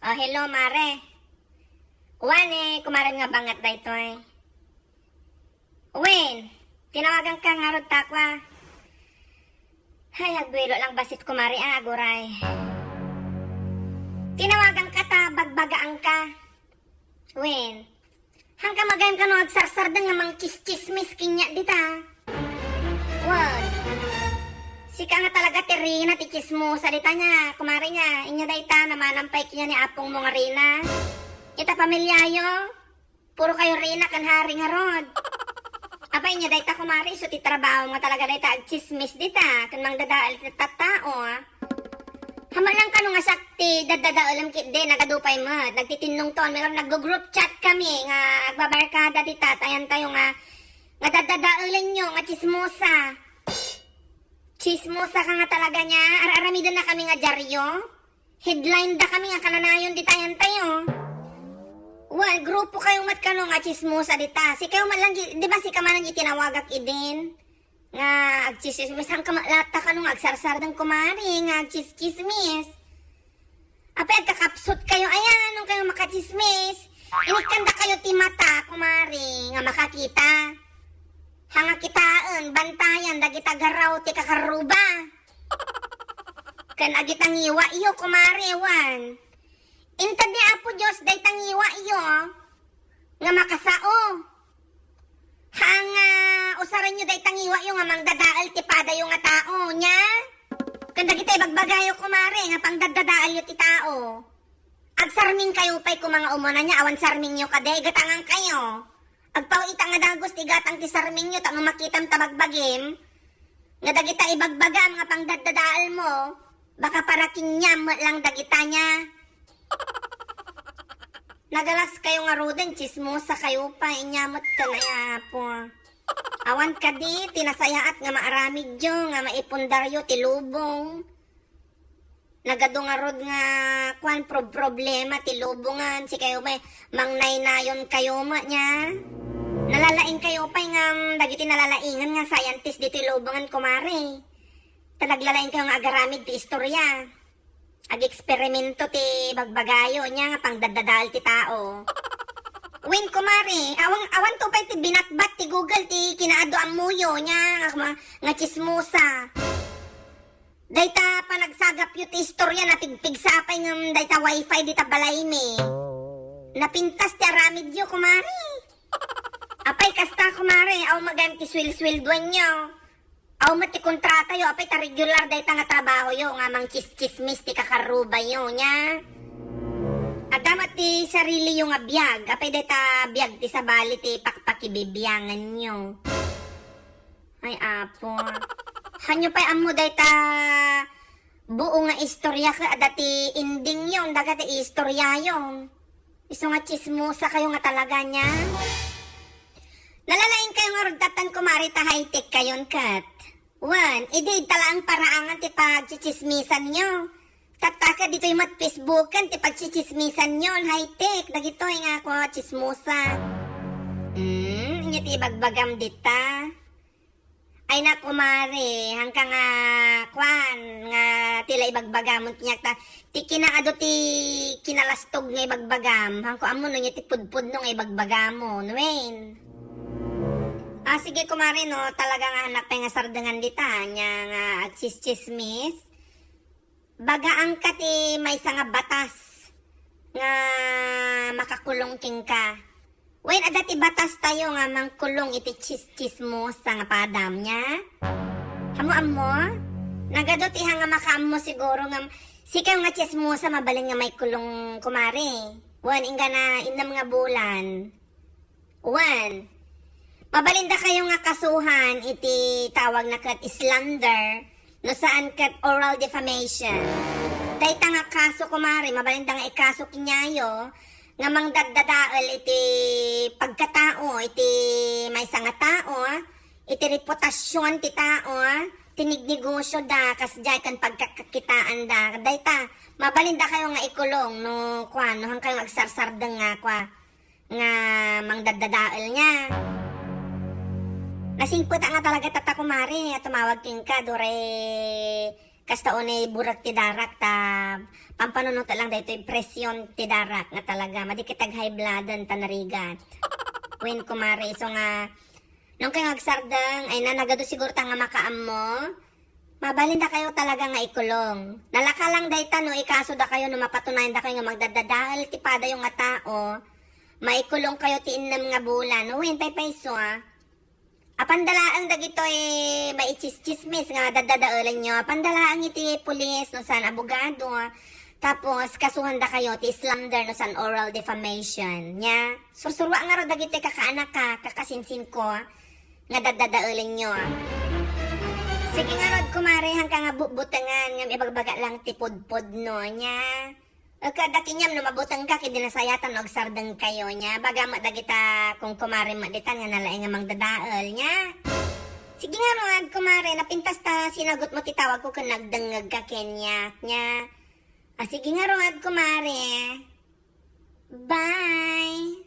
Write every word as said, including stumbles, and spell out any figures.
Oh, hello, mare. Wen, kumare nga bangat daytoy. Wen, tinawaganka ngarud ta kua. Hay, agbuelo lang bassit, kumare, a, aguray. Tinawaganka ta bagbagaanka. Wen, hangka magayam kano agsarsardeng nga mangtsistsismis kaniak dita. Wen, sika nga talaga ti reyna ti tsismosa dita nia, kumare nia. Inya dayta, namanam pay kaniak ni apongmo nga reyna. Ita pamiliayo, puro kayo reyna ken hari ngarud. Apay, inya dayta, kumare, isu ti trabaho nga talaga dayta agtsismis dita, ken mangdadael ti tattao, a. Hama lang kano nga siak ti daddadaelem ketdi, nagadu pay met, nagtitinnongton, mayroon naggo-group chat kami nga agbabarkada dita, ta ayantayo nga, nga daddadaelenyo nga tsismosa. Tsismosa ka nga talaga nia, ar-aramidennakami nga diario. Headline dakami nga kananayon dita ayantayo. Wen, grupo kayo met kano nga tsismosa dita. Sikayo met lang, di ba sika manen ti tinawagak idin? Nga agtsismis, hangka met latta kano nga agsarsardeng, kumare, nga agtsismis. Apay, agkakapsut kayo, ayan, no kayo makatsismis. Inikkanda kayo ti mata, kumare, nga makakita. Hanga kitaen, bantayan, dagita garaw ti kakarruba. Ken agita ngiwayo, kumare, wen. Inted ni Apo Dios dayta ngiwayo nga makasao. Hanga usarenyo dayta ngiwayo nga mangdadael ti padayo nga tao, nia? Ken dagita ibagbagayo, kumare, nga pangdaddadaelyo ti tao. Agsarming kayo pay koma nga umuna nia, awan sarmingyo kadi, gatangan kayo. Agpaw-ita nga dagus ti gatang ti sarmingyo tapno makitam ta bagbagim nga dagita ibagbagam nga pangdaddadaelmo, baka para kaniam met lang dagita nia. Nagalas kayo ngaruden, tsismosa kayo pay, inya met ken ay Apo. Awan kadi ti nasayaat nga maaramidyo nga maipundaryo ti lubong. Nagadu ngarud nga, kuan, prob-, problema ti lubongan. Sikayo met, mangnaynayon kayo met nia. Nalalaing kayo pay ngem dagiti nalalaingan nga scientist ditoy lubongan, kumare. Ta naglalaing kayo nga agaramid ti istorya. Ageksperimento ti bagbagayo nia nga pangdaddadael ti tao. Wen, kumare, awan, awan to pay ti binatbat ti Google ti kinaadu-ammoyo nia nga, nga tsismosa. Dayta panagsagapyo ti istorya, napigpigsa pay ngem dayta wifi dita balaymi. Napintas ti aramidyo, kumare. Apay kasta, kumare, aw magayam ti suwil-suwildoanyo. Aw met ti kontratayo, apay ta regular dayta nga trabahoyo nga mangtsistsismis ti kakarrubayo nia. Adda met ti sariliyo nga biag, apay dayta biag ti sabali ti pakpakibibianganyo. Ay, Apo. Hanyo pay ammo dayta buo nga istorya ket adda ti endingyo, dagiti istoryayo. Isu nga tsismosa kayo nga talaga nia. Nalalaing kayo ngarud tattan, kumare, ta high-tech kayon ket. Wen, idi idta laeng paraangan ti pagtsitsismisanyo. Tatta ket ditoy met Facebooken ti pagtsitsismisanyo, high-tech, dagitoy nga ako, tsismosa. Hmm, ania ti ibagbagam dita? Ay na, kumare, hangka nga, kuan, nga ti la ibagbagamon kaniak ta, ti kinaadu ti kinalastog nga ibagbagam, hangko ammo no ania ti pudpudno nga ibagbagamon, wen. Ah, sige, kumare, no, talaga nga hannak pay nga sardengan dita, ania nga agtsistsismis. Bagaanka ti maysa nga batas nga makakulong kenka. Wen, adda ti batas tayo nga mangkulong iti tsis-, tsismosa nga padam nia. Ammo, ammo? Nagadu ti ha nga makaammo siguro nga sikayo nga tsismosa mabalin nga maikulong, kumare. Wen, inggana innem nga bulan. Wen, mabalinda kayo nga kasuhan iti tawagna ket slander, no saan ket oral defamation. Dayta nga kaso, kumare, mabalinda nga ikaso kaniayo nga mangdaddadael iti pagkatao iti maysa nga tao, iti reputasion ti tao, ti negnegosioda, kasdiay ken pagkakakitaanda. Dayta, mabalinda kayo nga ikulong no, kuan, no, han kayo nga agsarsardeng nga, kua, nga mangdaddadael nia. Nasingpeta nga talaga tatta, kumare, a tumawag kenka, dure, kasta unay burak ti darak ta, pam-, Panunuta lang daytoy presyon ti darak nga talaga. Madi kit ag-high blooden ta narigat. Wen, kumare, isu nga, nung kay nga agsardeng, ay nanagadu siguro ta nga makaammo. Mabalin dakayo talaga nga ikulong. Nalaka lang dayta no ikaso dakayo no mapatunayan dakayo nga magdadadael ti padayo nga tao. Maikulong kayo ti innem nga bulan. Wen, paypayso, ah. Apan da laeng dagitoy maichischismis nga daddadaelenyo. Apan da laeng iti pulis, no saan, abogado, ah. Tapos, kasuhan dakayo ti slander, no saan, oral defamation. Nya, sursurwa nga ro dagitoy kakaanaka, kakasinsinko, ah, nga daddadaelenyo, ah. Sige nga rod, kumare, hangka nga bubutengan, ngem ibagbaga lang ti pudpudno, nya. Ket adda kaniam no mabutengka ket di nasayatan no agsardengkayo, nya. Baga met dagita kumkumarem met ditan nga nalaing nga mangdadael, nya. Sige nga ruad, kumare, napintas ta sinagutmo ti tawagko ken nagdengngegka kaniak, nya. Ah, sige nga ruad, kumare. Bye!